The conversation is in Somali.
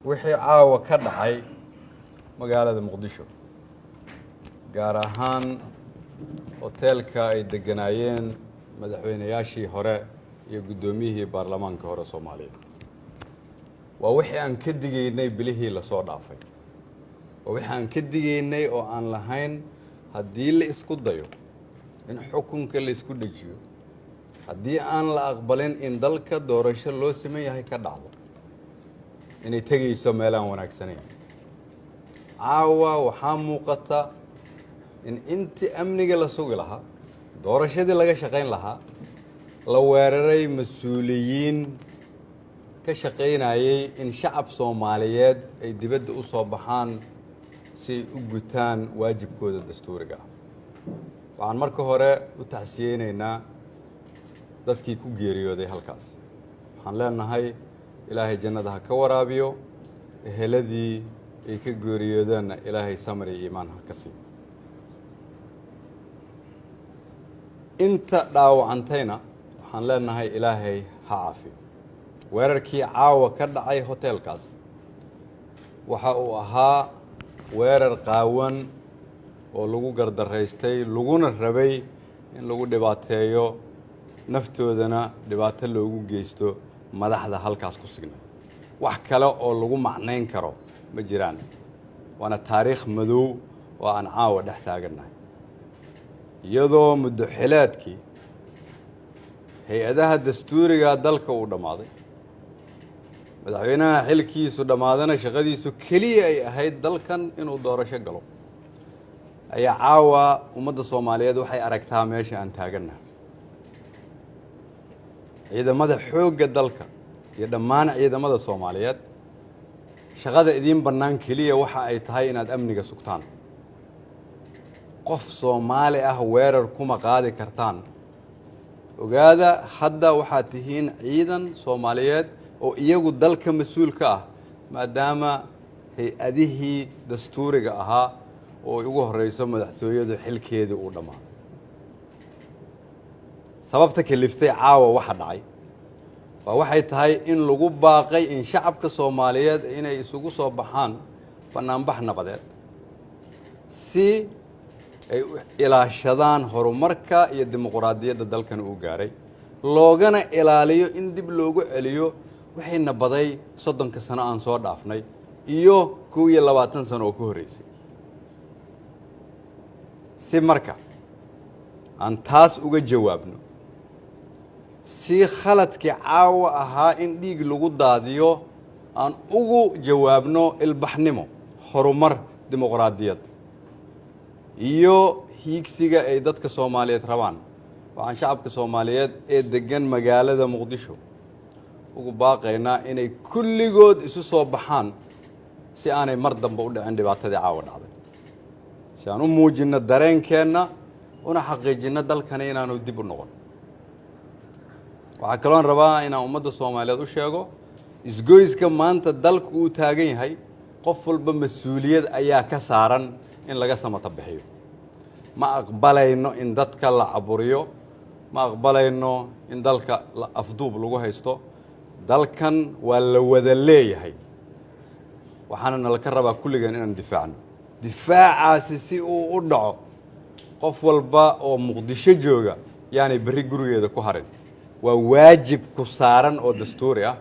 Wixii caawa ka dhacay magaalada Muqdisho, gaar ahaan hoteelka ay degganaayeen madaxweynayaashii hore iyo guddoomiyihii baarlamaanka hore Soomaaliya, waa wixii aan ka digaynay bilihii lasoo dhaafay. Waa wixii aan ka digaynay oo aan lahayn haddii la isku dayo in xukunka la isku dhejiyo, haddii aan la aqbalin in dalka doorasho loo siman yahay ka dhacdo, inay tegayso meel aan wanaagsanayn. Caawa waxaa muuqata in intii amniga la sugi lahaa, doorashadii laga shaqayn lahaa, la weeraray mas-uuliyiin ka shaqaynayay in shacab Soomaaliyeed ay dibadda u soo baxaan si ay u gutaan waajibkooda dastuuriga ah. Waxaan marka hore u tacsiyeynaynaa dadkii ku geeriyooday halkaas. Waxaan leenahay Ilaahay jannada ha ka waraabiyo, eheladii ay ka geeriyoodeenna Ilaahay samir iyo iimaan ha ka siiyo. Inta dhaawacantayna waxaan leenahay Ilaahay ha caafiyo. Weerarkii caawa ka dhacay hoteelkaas waxa uu ahaa weerar qaawan oo lagu gardaraystay, laguna rabay in lagu dhibaateeyo, naftoodana dhibaato loogu geysto madaxda halkaas ku sugnay. Wax kale oo lagu macnayn karo ma jiraan, waana taariikh madow oo aan caawa dhex taagannahay, iyadoo muddo xileedkii hay-adaha dastuuriga dalka uu dhammaaday, madaxweynaha xilkiisu dhammaadana shaqadiisu keliya ay ahayd dalkan inuu doorasho galo. Ayaa caawa ummadda Soomaaliyeed waxay aragtaa meesha aan taagannahay. Ciidamada xoogga dalka iyo dhammaan ciidamada Soomaaliyeed, shaqada idiin bannaan keliya waxa ay tahay inaad amniga sugtaan. Qof Soomaali ah weerar kuma qaadi kartaan. Ogaada, hadda waxaad tihiin ciidan Soomaaliyeed oo iyagu dalka mas-uul ka ah, maadaama hay-adihii dastuuriga ahaa oo ay ugu horeyso madaxtooyadu xilkeedii uu dhammaaday. Sababta kaliftay caawa waxa dhacay waa waxay tahay in lagu baaqay in shacabka Soomaaliyeed inay isugu soo baxaan bannaanbax nabadeed si ay u ilaashadaan horumarka iyo dimuqraadiyadda dalkan uu gaaray, loogana ilaaliyo in dib loogu celiyo waxayna baday 30-ka sano aan soo dhaafnay iyo 21 sano oo ka horreysay. Si marka aan taas uga jawaabno, si khaladkii caawa ahaa in dhiig lagu daadiyo aan ugu jawaabno ilbaxnimo, horumar, dimuqraadiyad iyo hiigsiga ay dadka Soomaaliyeed rabaan, waxaan shacabka Soomaaliyeed ee deggan magaalada Muqdisho ugu baaqaynaa inay kulligood isu soo baxaan si aanay mar dambe u dhicin dhibaatadii caawa dhacday, si aan u muujinno dareenkeenna una xaqiijinno dalkani inaanu dib u noqon. Waxaa kaloon rabaa inaan ummadda Soomaaliyeed u sheego, isgoyska maanta dalku uu taagan yahay, qof walba mas-uuliyad ayaa ka saaran in laga samata bixiyo. Ma aqbalayno in dadka la caburiyo, ma aqbalayno in dalka afduub lagu haysto. Dalkan waa la wada leeyahay, waxaana nalaka rabaa kulligan inaan difaacno. Difaacaasi si uu u dhaco, qof walba oo Muqdisho jooga yaanay berri gurigeeda ku harin. Waa waajib ku saaran oo dastuuri ah.